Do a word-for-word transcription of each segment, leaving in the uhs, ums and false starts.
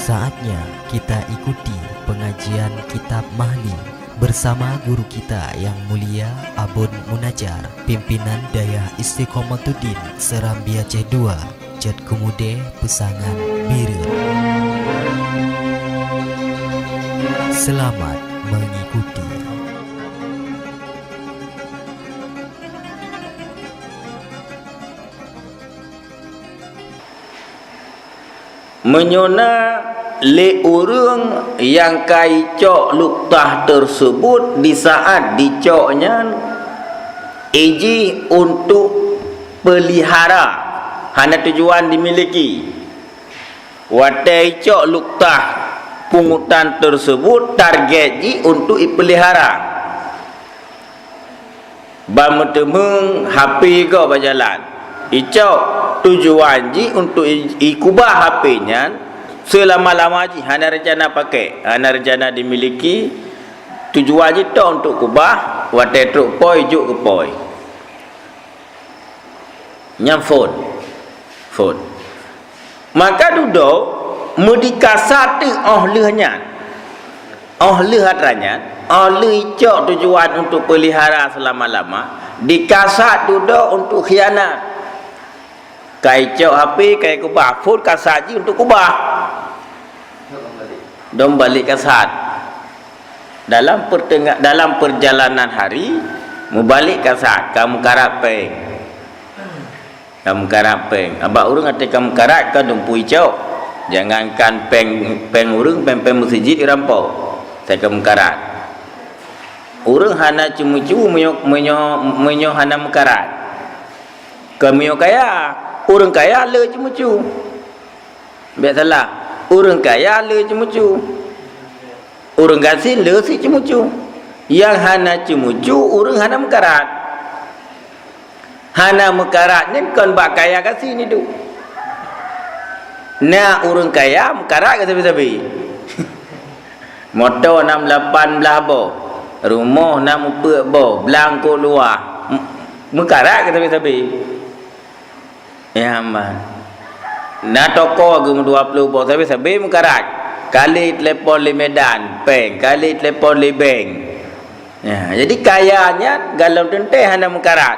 Saatnya kita ikuti pengajian Kitab Mahli bersama guru kita yang mulia Abon Munajar, pimpinan Dayah Istiqomatuddin Serambi Aceh dua, Cot Keumude, Peusangan Bireuen. Selamat mengikuti. Meunyoe na lé ureuëng nyang ka icok luktah teuseubut, di saát dicok nyan ijih untuk peulihara, hana tujuan dimiliki. Watée icok luktah pungutan teuseubut, target jih untuk ipeulihara. Ban meuteumeung H P gob bak jalan. Icok, tujuan jih untuk i-, ikubah H P nyan seulama-lama jih, hana reuncana pakai, hana reuncana dimiliki. Tujuan jih tok untuk kubah, watée trok poi, jok keu poi. Nyan phon. Phon. Maka dudoe meudikasat teuk óh lheueh nyan. Óh lheueh atra nyan, óh lheueh icok tujuan untuk peulihara seulama-lama, dikasat dudoe untuk khianat. Ka icok H P, ka ikubah, phon kasat jih untuk kubah. Dong balek kasat. Dalam pertenga-, dalam perjalanan hari, mubalek kasat, ka meukarat péng. Ka meukarat péng. Abak ureuëng até ka meukarat, ka dumpeue icok. Jangankan péng, péng ureuëng, péng-péng meuseujid irampok. Sai ka meukarat. Ureuëng hana ceumucu meunyoe, meunyoe, meunyoe hana meukarat. Kon meunyoe kaya, ureuëng kaya le ceumucu. Bék salah, ureuëng kaya le ceumucu. Ureuëng gasien le sit ceumucu. Nyang hana ceumucu ureuëng hana meukarat. Hana meukarat nyan kon bak kaya gasien iduek. Na ureuëng kaya meukarat keu sabe-sabe. Moto na lapan blaih boh, rumoh na mupeue boh, blang kok luwah. M-, meukarat keu sabe-sabe. Ya, man. Na toko geuh dua ploh boh, sabe-sabe meukarat. Kali telepon lé Medan, péng. Kali telepon lé bank. Ya, jadi kaya nyan golom teuntée hana meukarat.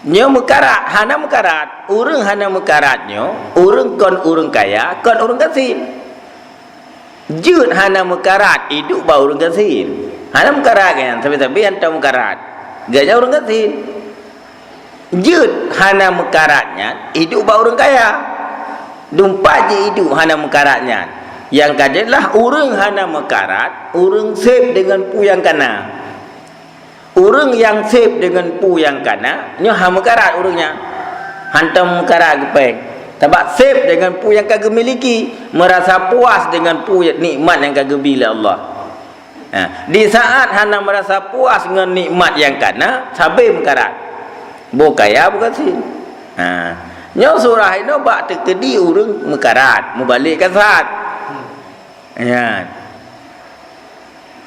Nyoe meukarat, hana meukarat. Ureuëng hana meukarat nyoe, ureuëng kon ureuëng kaya, kon ureuëng gasien. Jeuet hana meukarat iduek bak ureuëng gasien. Hana meukarat gobnyan, sabe-sabe hantom meukarat. Gobnyan ureuëng gasien. Jeuet hana meukarat nyan iduek bak ureuëng kaya. Dumpat jih iduek hana meukarat nyan. Nyang ka jeulaih ureuëng hana meukarat, ureuëng seb deungon peue nyang ka na. Ureuëng nyang seb deungon peue nyang ka na, nyoe hana meukarat ureuëng nyan. Hantom meukarat keu péng. Sabab seb deungon peue nyang ka geumiliki, meurasa puas deungon peue nikmat nyang ka geubri lé Allah. Ha, di saát hana meurasa puas ngon nikmat nyang ka na, sabe meukarat. Boh kaya boh gasien. Ha, nyoe surah inoe bak teukeudi ureuëng meukarat, mubalek kasat. Nyan.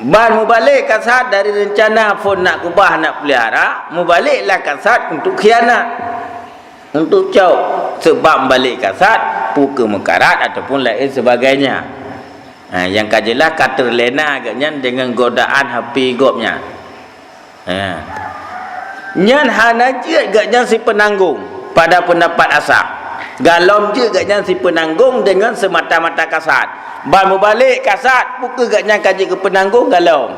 Ban mubalek kasat dari reuncana phon nak kubah, nak peulihara, mubaleklah kasat untuk khianat. Untuk cok, sebab mubalek kasat, peue keu meukarat ataupun laén sebagainya. Ha, nyang ka jeulaih ka teulena gobnyan deungon godaan H P gobnyan. Ha. Nyan hana jeuet gobnyan sipeunanggong pada peundapat asah. Golom jeuet gobnyan sipeunanggong deungon seumata-mata kasat. Ban mubalek kasat, peue keu gobnyan ka jeuet keu peunanggong golom.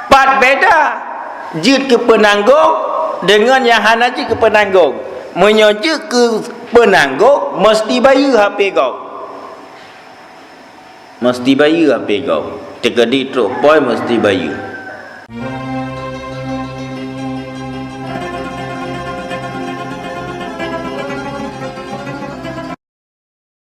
Pat beda jeuet keu peunanggong deungon nyang hana jeuet keu peunanggong. Meunyoe jeuet keu peunanggong, meuseuti bayeue H P gob. Meuseuti bayeue H P gob. Teukeudi trok poi meuseuti bayeue.